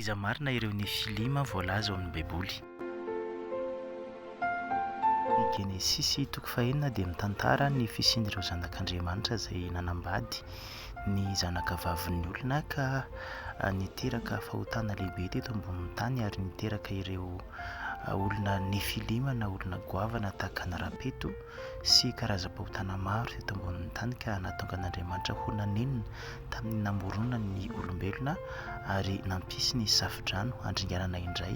Iza marina ireo Nefilima voalaza ao amin'ny Baiboly? Ny Genesisy toko fahenina dia mitantara ny fisian'ireo zanak'Andriamanitra izay nanambady ny zanakavavin'ny olona ka niteraka fahotana lehibe teto ambonin'ny tany ary niteraka ireo olona Nefilima na olona goavana tahaka an'i Rapeto sy karazam-pahotana maro teto ambonin'ny tany ka nahatonga an'Andriamanitra ho nanenina tamin'ny namoronany ny olombelona ary nampisy ny safodrano handringanana indray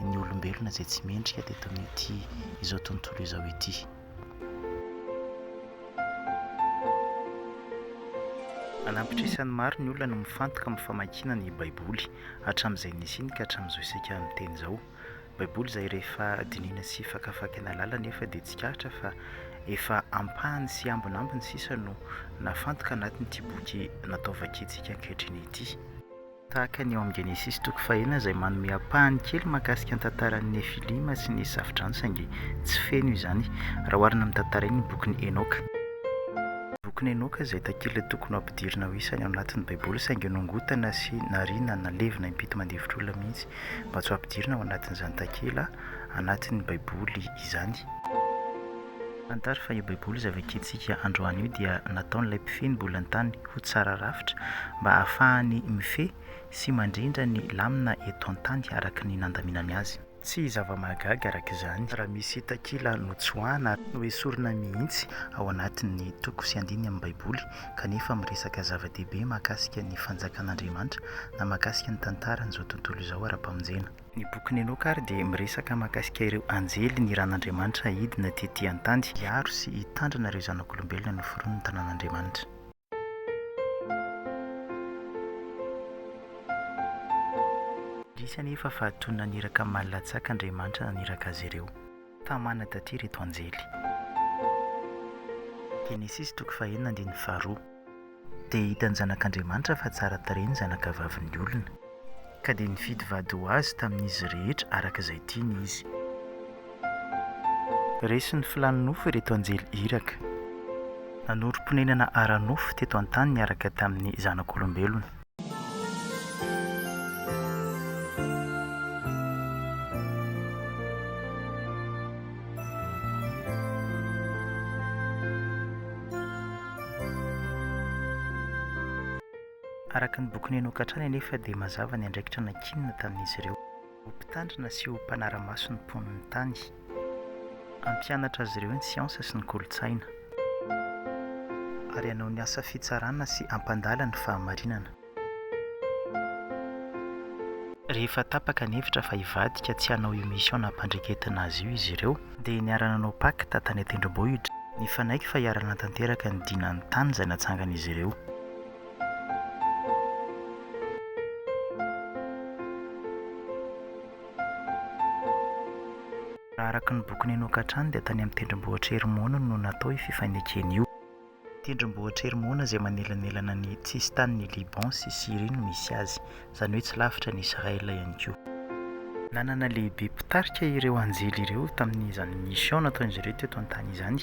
ny olombelona izay tsy mendrika teto amin'ity izao tontolo izao ity. An'ampitrisany maro ny olona no mifantoka amin'ny famakiana ny Baiboly, hatramin'izay nisiany ka hatramin'izao isika miteny izao. Baiboly izay rehefa dinihina sy fakafakaina lalina anefa dia tsikaritra fa efa ampahany sy ambinambiny sisa no nafantoka anatin'ity boky natao vakintsika ankehitriny ity. Tahaka ny ao amin'ny Genesisy toko fahenina izay manome ampahany kely mahakasika ny tantaran'ny Nefilima sy ny Safodrano saingy tsy feno izany raha oharina amin'ny tantarain'ny bokin'i Enoka. Bokin'i Enoka izay takila tokony ho ampidirina ho isany ao anatin'ny Baiboly saingy nongotana sy nariana nalevina impito mandevitr'olona mihitsy mba tsy ho ampidirina ao anatin'izany takila anatin'ny Baiboly izany. Fantaro fa io Baiboly izay vakintsika androany io dia nataon'ilay mpifehy ny bolan-tany ho tsara rafitra mba hahafahany mifehy sy mandrindra ny lamina eto an-tany araka ny nandaminany azy. Tsy zava-mahagaga araka izany raha misy takila notsoahana ary noesorina mihitsy ao anatin'ny toko sy andininy amin'ny Baiboly kanefa miresaka zava-dehibe mahakasika ny Fanjakan'Andriamanitra na mahakasika ny tantaran'izao tontolo izao ara-pamonjena. Ny bokin'i Enoka ary dia miresaka mahakasika ireo anjely niran'Andriamanitra hidina tetỳ an-tany hiaro sy hitandrina ireo zanak'olombelona noforonin'ny tanan'Andriamanitra. Indrisy anefa fa toy ny naniraka malilatsaka Andriamanitra naniraka azy ireo. Tamana taty ireto anjely. Genesisy toko fahenina andininy faharoa. Dia hitan'ny zanak'Andriamanitra fa tsara tarehy ny zanakavavin'ny olona. Ka dia nifidy vady ho azy tamin'izy rehetra araka izay tiany izy. Resin'ny filan'ny nofo ireto anjely iraka. Nanorim-ponenana ara-nofo teto an-tany niaraka tamin'ny zanak'olombelona. Araka ny bokin'i Enoka hatrany anefa dia mazava ny andraikitra nankinina tamin'izy ireo. Ho mpitandrina sy ho mpanara-maso ny mponin'ny tany. Hampianatra azy ireo ny siansa sy ny kolontsaina. Ary hanao ny asa fitsarana sy hampandala ny fahamarinana. Rehefa tapaka ny hevitra fa hivadika tsy hanao io mission nampandreketina azy io izy ireo, dia niara-nanao pacte tany an-tendrombohitra, nifanaiky fa hiara-hanatanteraka ny dinan'ny tany izay natsangan'izy ireo. Raha araka ny bokin'i Enoka hatrany dia tany amin'ny tendrombohitra Hermona no natao io fifanekena io. Tendrombohitra Hermona izay manelanelana ny tsisin-tanin'i Liban sy Syria no misy azy, izany hoe tsy lavitra an'i Israël ihany koa. Nanana lehibe mpitarika ireo anjely ireo tamin'izany mission nataon'izy ireo teto an-tany izany.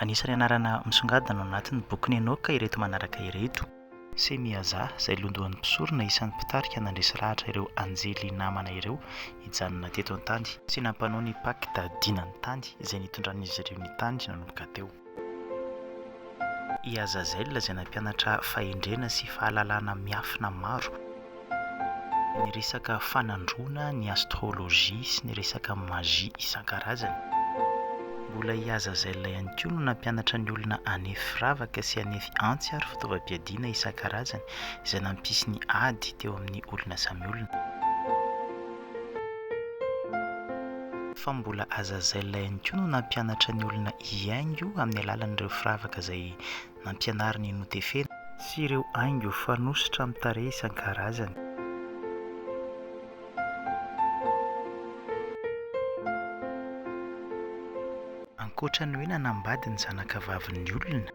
Anisan'ny anarana misongadina ao anatin'ny bokin'i Enoka ireto manaraka ireto. Semiaza, izay londohan'ny mpisorona isan'ny mpitarika nandresy lahatra ireo anjely namana ireo hijanona teto an-tany sy nampanao ny pakta dinan'ny tany izay nitondran'izy ireo ny tany nanomboka teo. I Azazel izay nampianatra fahendrena sy fahalalana miafina maro. Ny resaka fanandroana, ny astrologie sy ny resaka magie isan-karazany. Mbola i Azazel ihany koa no nampianatra ny olona hanefy firavaka sy hanefy antsy ary fitaovam-piadiana isan-karazany izay nampisy ny ady teo amin'ny olona samy olona. Fa mbola Azazel ihany koa no nampianatra ny olona hihaingo amin'ny alalan'ireo firavaka izay nampianariny notefena. Sy ireo haingo fanosotra amin'ny tarehy isan-karazany. Ankoatra ny hoe nanambady ny zanakavavin'ny olona,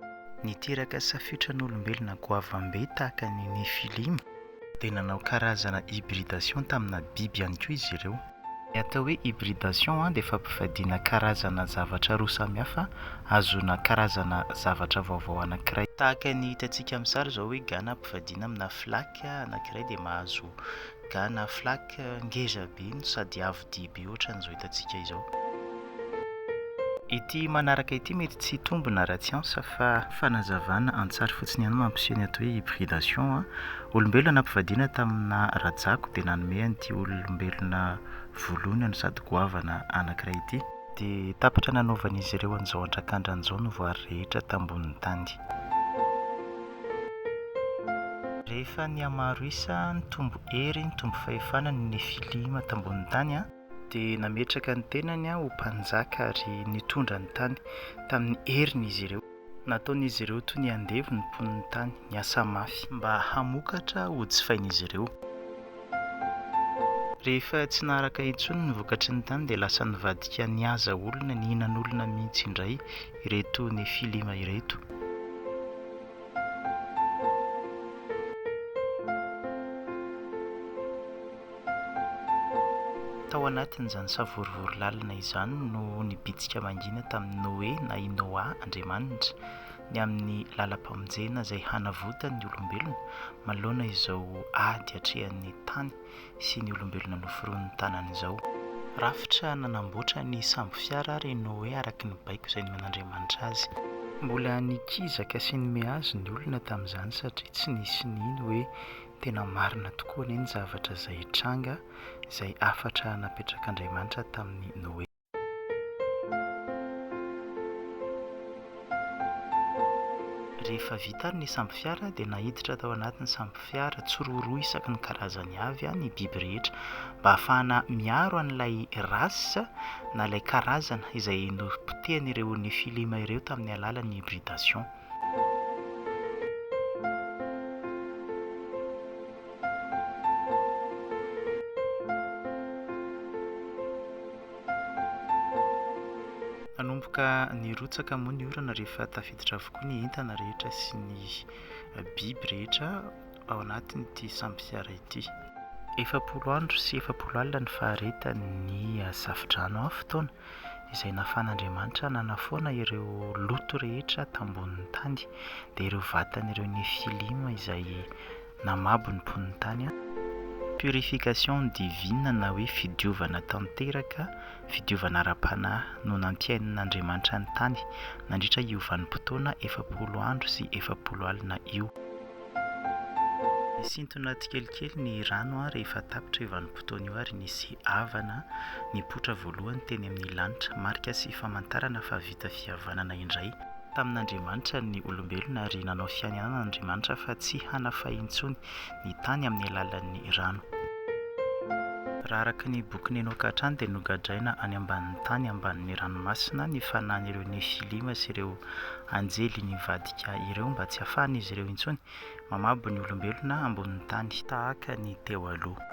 niteraka safiotran'olombelona goavambe tahaka ny Nefilima, dia nanao karazana hybridation tamina biby ihany koa izy ireo. Ny atao hoe hybridation dia fampivadiana karazana zavatra roa samihafa ahazoana karazana zavatra vaovao anankiray. Tahaka ny hitantsika amin'ny sary izao hoe gana ampivadiana amina flaque anankiray dia mahazo gana flaque ngeza be no sady avo dia be ohatran'izao hitantsika izao. Ity manaraka ity mety tsy hitombina ara-tsiansa fa fanazavana an-tsary fotsiny ihany mampiseho ny atao hoe hybridation. Olombelona nampivadiana tamina rajako dia nanome an'ity olombelona voloina no sady goavana anankiray ity. Dia tapitra nanaovan'izy ireo an'izao andrakandrana izao ny voary rehetra tambonin'ny tany. Rehefa nihamaro isa, nitombo hery, nitombo fahefana ny Nefilima tambonin'ny tany, dia nametraka ny tenany ho mpanjaka ary nitondra ny tany tamin'ny heriny izy ireo. Nataon'izy ireo toy ny andevo ny mponin'ny tany, niasa mafy mba hamokatra hojifain'izy ireo. Rehefa tsy naharaka intsony ny vokatry ny tany dia lasa nivadika nihaza olona, nihinan'olona mihitsy indray ireto Nefilima ireto. Tao anatin'izany savorovoro lalina izany no nibitsika mangina tamin'i Noe na i Noa Andriamanitra ny amin'ny lalam-pamonjena izay hanavotany ny olombelona manoloana izao ady atrehan'ny tany sy ny olombelona noforonin'ny tanany izao. Rafitra nanamboatra ny sambo fiara ary i Noe araka ny baiko izay nomen'Andriamanitra azy. Mbola nikizaka sy nimehy azy ny olona tamin'izany satria tsy nisy nino hoe Tena marina tokoa anie ny zavatra izay hitranga, izay hafatra napetrak'Andriamanitra tamin'i Noe. Rehefa vita ary ny sambofiara dia naiditra tao anatin'ny sambofiara tsiroaroa isaky ny karazany avy ny biby rehetra mba hahafahana miaro an'ilay race na ilay karazana izay nopotehan'ireo Nefilima ireo tamin'ny alalan'ny hybridation. Nanomboka nirotsaka moa ny orana rehefa tafiditra avokoa ny entana rehetra sy ny biby rehetra ao anatin'ity sambofiara ity. 40 andro sy 40 alina ny faharetan'ny safodrano, fotoana izay nahafahan'Andriamanitra nanafoana ireo loto rehetra tambonin'ny tany, dia ireo vatan'ireo Nefilima izay namabo ny mponin'ny tany. Purification divine na hoe fidiovana tanteraka, fidiovana ara-panahy no nampiainin'Andriamanitra ny tany nandritra io vanim-potoana 40 andro sy 40 alina io. Nisintona tsikelikely ny rano rehefa tapitra io vanim-potoana io ary nisy avana nipoitra voalohany teny amin'ny lanitra, marika sy famantarana fa vita fihavanana indray tamin'Andriamanitra ny olombelona ary nanao fianianana Andriamanitra fa tsy hanafay intsony ny tany amin'ny alalan'ny rano. Raha araka ny bokin'i Enoka hatrany dia nogadraina any ambanin'ny tany ambanin'ny ranomasina ny fanahin'ireo Nefilima sy ireo anjely nivadika ireo mba tsy hahafahan'izy ireo intsony mamabo ny olombelona ambonin'ny tany tahaka ny teo aloha.